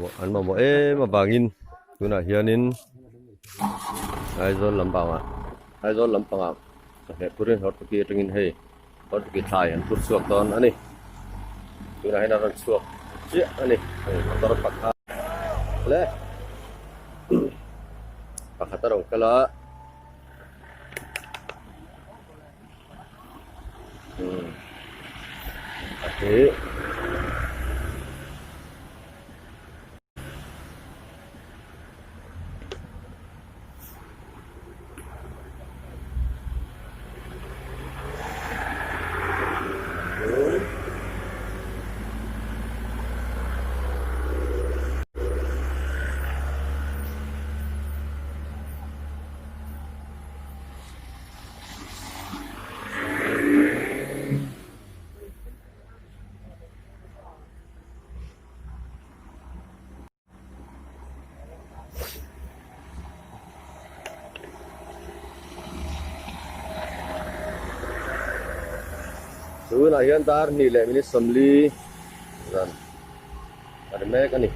An mamawh em avangin tunah hianin Aizawl lampangah Aizawl lampangah chawhmeh phurin Hortoki atangin hei Hortoki thlai an phur chhuak dawn a ni. Tunah hian a rawn chhuak chiah a ni hei motor pakhat le pakhat a rawn kal a. Tunah hian dar hnih leh minute sawmli zan a ri mek a ni.